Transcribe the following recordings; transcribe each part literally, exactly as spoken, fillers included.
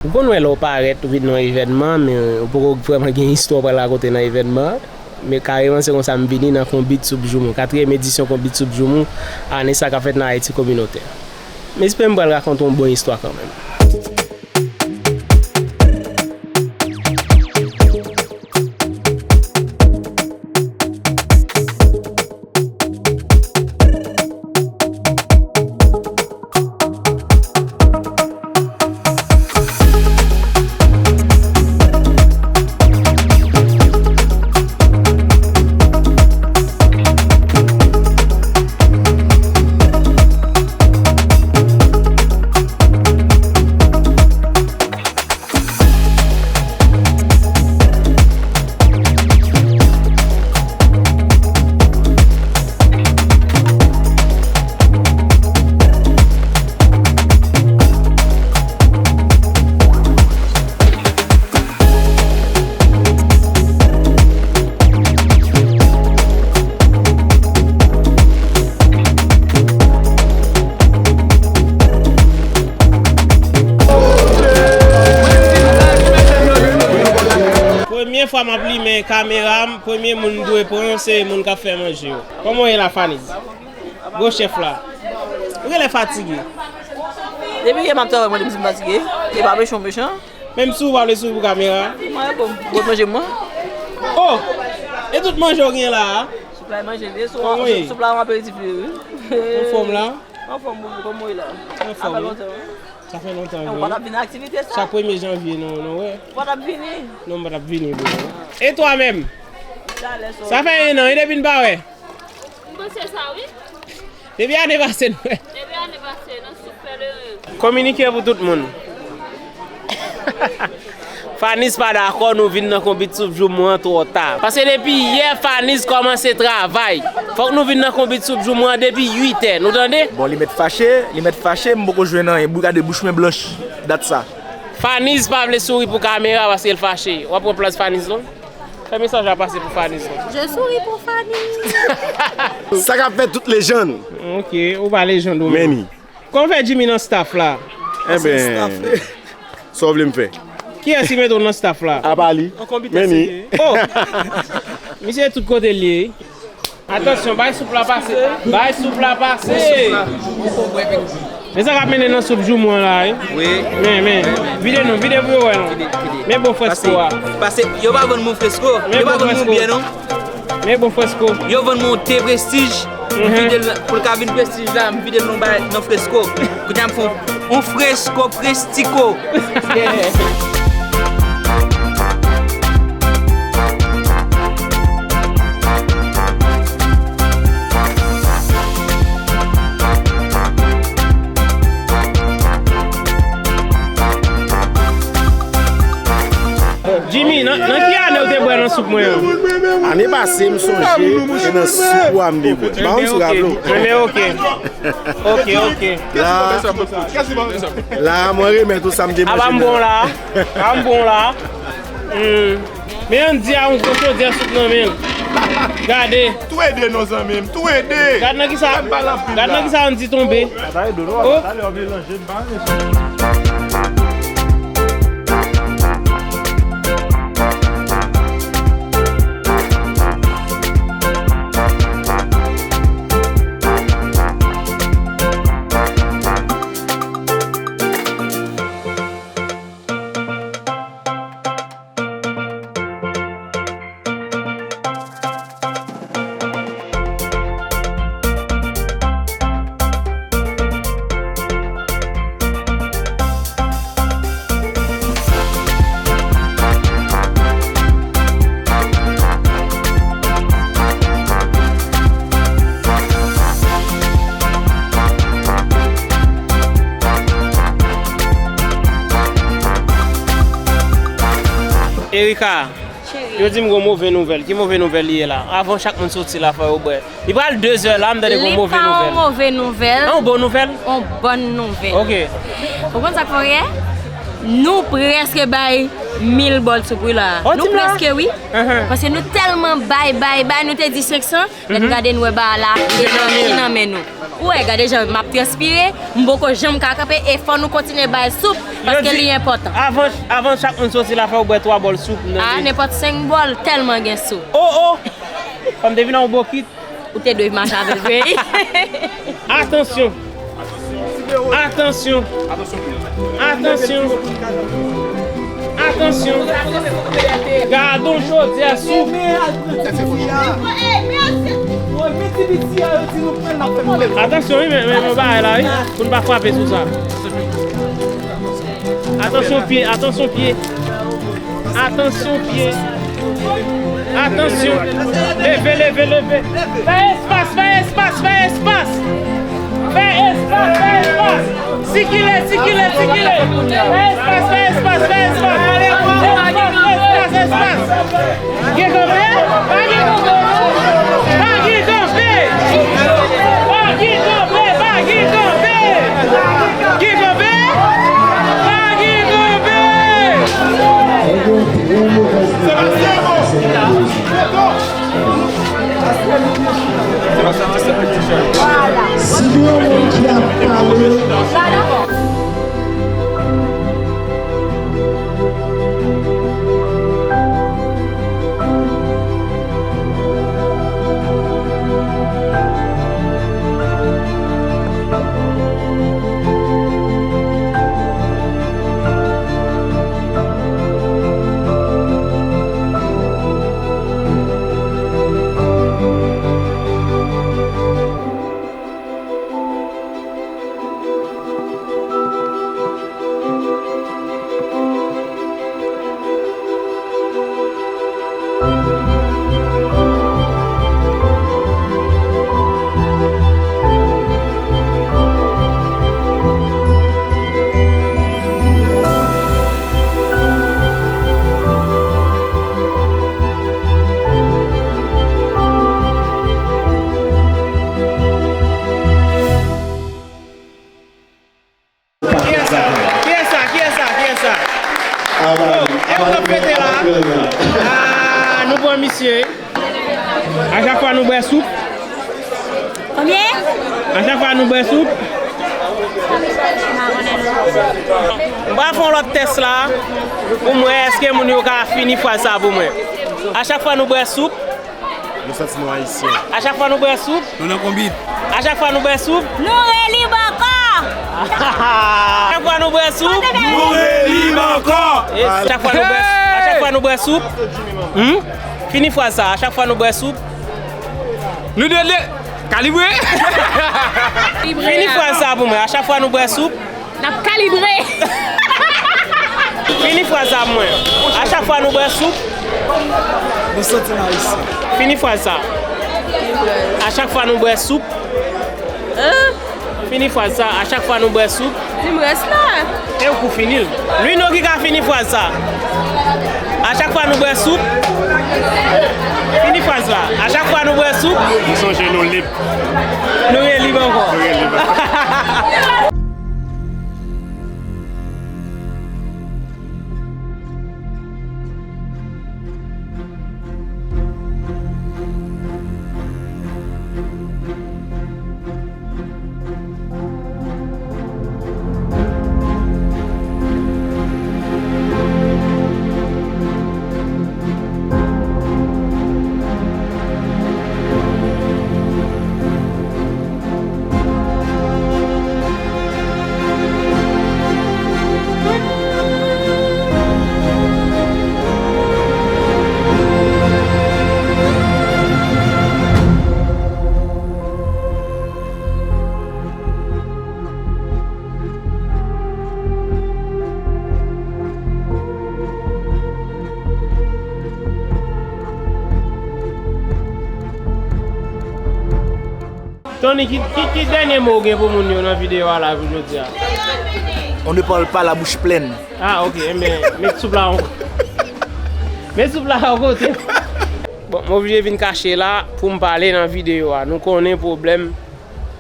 Ou konn wè lè w parèt, ou vin nan yon evènman, men ou poko vrèman gen istwa w pral rakonte nan evènman an. Men kareman se konsa m vini nan Konbit Soup Joumou, katriyèm edisyon Konbit Soup Joumou, ane sa k ap fèt nan Ayiti Kominotè. M espere m pral rakonte yon bon istwa kanmenm. Premye fwa m ap limen kamera m, premye moun m dwe pran, se moun k ap fè manje yo. Kòman w ye la, Faniz? Gwo chèf la. Ou genlè fatige. Depi yè m ap travay, mwen, depi m fatige. E pa mechan, mechan. Menm si w pa vle souri pou kamera. Mwen, bon, bon, manje mwen. Oh! E tout manje w gen la a? Soup la, manje li. Soup la, yon aperitif li, wi. Anfòm la? Anfòm, bon, kòman w ye la? Anfòm, wi. Sa fè lontan, wi. Ou pa t ap vin nan aktivite sa? Chak premye janvye, nou, nou wè. Ou pa t ap vini? Non, m pa t ap vini, bro. E twa menm? Sa fè en an, wi, depi n pa wè. M panse sa, wi. Depi ane pase, nou wè. Depi ane pase, nan sou fè de ren. Kominike pou tout moun. Faniz pa dakò nou vin nan Konbit Soup Joumou an twò ta. Paske depi yè Faniz kòmanse travay. Fòk nou vin nan Konbit Soup Joumou an depi uit è. Nou tande? Bon, li mèt fache, li mèt fache, m poko jwenn anyen. Bou gade bouch mwen blanch, dat sa. Faniz pa vle souri pou kamera paske l fache. W ap pran plas Faniz, non? Fè mesaj la pase pou Faniz, non? Je souris pour Faniz. Sa k ap fèt tout lejann. Ok, ou pa lejann ou menm. Meni. Kòman fè Jimmy nan staff la? Enben, sa w vle m fè? Kiyès ki mete w nan staff la? Apa li. Meni. Oh! Misye tout kote l ye. Atansyon, bay soup la pase. Bay soup la pase. Men sa k ap mennen nan soup joumou an la, wi. Wi. Men, men. Vide non, vide pou yo wè non. Men bon fresko a. Paske yo pa vann moun fresko. Yo pa vann moun byè non. Men bon fresko. Yo vann mwen yon te prestij. M vide l pou l ka vin prestij la, m vide l nan bay nan fresko. Kounye a m fè yon fresko prestiko. Jimmy, nan, nan ki ane w te bwè nan soup mwen an? Ane pase, m sonje, se nan soup ou a m te bwè. M pa konn si w raple w. Enben, ok. Ok, ok. La, la, mwen remèt ou sa m te manje. Apa m bon la? Apa m bon la? Hmm. Men Andy a yon gwo chodyè soup nan men l. Gade. Tou ede non zanmi m, tou ede. Gad nan kisa, gad nan kisa Andy tonbe. Oh. Erika, yo di m gon move nouvèl. Ki move nouvèl li ye la? Avan chak moun soti la, fò yo bwè. Li pral de zè la, m tande gon move nouvèl. Li pa yon move nouvèl. An, yon bon nouvèl? Yon bòn nouvèl. Ok. Ou konn sa k fè w yè? Nou prèske bay mil bòl soup wi la. Oh, nou prèske wi. Paske nou tèlman bay, bay, bay, nou te di senk san, lè n gade nou wè ba la, e nan, e nan men nou. Ou wè, gade jan m ap transpire, m poko janm ka kanpe, e fò nou kontinye bay soup, paske li enpòtan. Avan, avan chak moun soti la, fò w bwè twa bòl soup nan. Ah, nenpòt senk bòl, tèlman gen soup. Oh, oh! Fò m te vin an bokit. Ou te dwe mache avè l vre. Atansyon! Atansyon! Atansyon! Atansyon! Gadon chodyè soup! Atansyon, wi, men, men, men, bagay la, wi. Pou n pa frape sou sa. Atansyon pye, atansyon pye. Atansyon pye. Atansyon. Leve, leve, leve. Fè espas, fè espas, fè espas. Fè espas, fè espas. Sikile, sikile, sikile. Fè espas, fè espas, fè espas. Espas, espas, espas. Gen kanpe? Pa gen kanpe. Pa gen kanpe. Pa gen kanpe, pa gen kanpe. Gen kanpe? Pa gen kanpe. Si gen yon moun ki ap pale. Kiyès sa? Kiyès sa? Kiyès sa? Kiyès sa? Oh, e w k ap fete la? Ah, nou pran misye. A chak fwa nou bwè soup. Konbyen? A chak fwa nou bwè soup. M pral fè yon lòt tès la pou m wè èske moun yo ka fini fraz sa pou mwen. A chak fwa nou bwè soup. Nou santi nou ayisyen. A chak fwa nou bwè soup. Nou nan konbit. A chak fwa nou bwè soup. Nou relib ankò. A chak fwa nou bwè soup. Nou relib ankò. E, a chak fwa nou bwè, a chak fwa nou bwè soup. Hmm? Fini fraz sa. A chak fwa nou bwè soup. Nou de, de, kalibre. Fini fraz sa pou mwen. A chak fwa nou bwè soup. N ap kalibre. Fini fraz sa pou mwen. A chak fwa nou bwè soup. Nou santi n ayisyen. Fini fraz sa. A chak fwa nou bwè soup. Hein? Fini fraz sa. A chak fwa nou bwè soup. Di m rès la. E ou k pou fini l. Lino ki ka fini fraz sa. A chak fwa nou bwè soup. Fini fraz la. A chak fwa nou bwè soup. Nou sonje nou lib. Nou relib ankò. Nou relib ankò. Tony, ki, ki, ki dènye mo w gen pou moun yo nan videyo a la pou jodi a? On ne parle pas la bouche pleine. Ah, ok, enben, met soup la yon, met soup la yon kote. Bon, m oblije vin kache la pou m pale nan videyo a. Nou konnen pwoblèm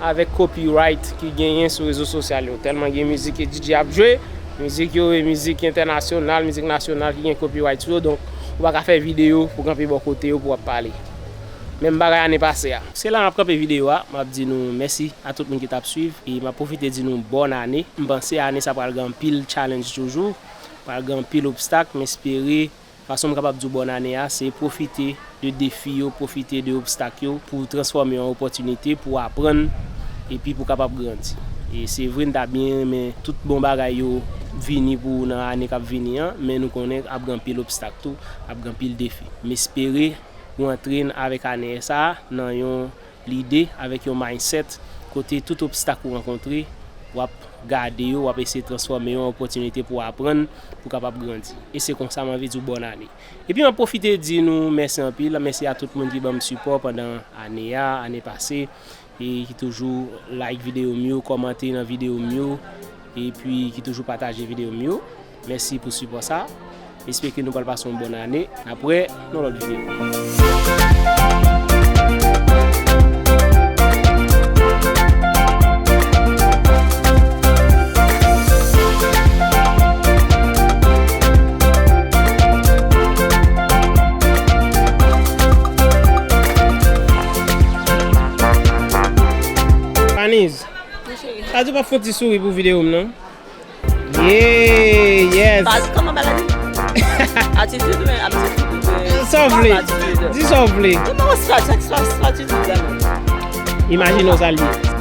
avèk copyright ki genyen sou rezo sosyal yo. Tèlman gen mizik ke D J ap jwe, mizik yo e mizik entènasyonal, mizik nasyonal ki gen copyright sou yo, donk ou pa ka fè videyo pou kanpe bò kote yo pou w ap pale. Menm bagay ane pase a. Se la m ap kanpe videyo a, m ap di nou mèsi a tout moun ki t ap swiv, e m ap pwofite di nou bòn ane. M panse ane sa pral gen anpil challenge toujou, pral gen anpil obstak, m espere fason m kapab di w bòn ane a, se pwofite de defi yo, pwofite de obstak yo pou transfòme yo an opòtinite pou aprann epi pou kapab grandi. E se vre, n ta byen renmen tout bon bagay yo vini pou nan ane k ap vini an, men nou konnen ap gen anpil obstak tou, ap gen anpil defi. M espere ou antre n avèk ane sa a nan yon lide, avèk yon mindset kote tout obstak ou rankontre, w ap gade yo, w ap eseye transfòme yo an opòtinite pou w aprann, pou w kapab grandi. E se konsa m anvi di w bòn ane. Epi m ap pwofite di nou mèsi anpil, mèsi a tout moun ki ban m sipò pandan ane a, ane pase, e ki toujou like videyo m yo, kòmante nan videyo m yo, epi ki toujou pataje videyo m yo. Mèsi pou sipò sa. M espere ke nou pral pase yon bòn ane. N ap wè nan lòt videyo. Vaniz, sa di w p ap fè yon ti souri pou videyo m, non? Yeah, yes. Baz, kòman bagay li? Atitid oubyen aptitid oubyen... Sa w vle. Atitid. Di sa w vle. Ou pa wè sa, sa, sa, sa atitid la menm. Imajine w sa l ye.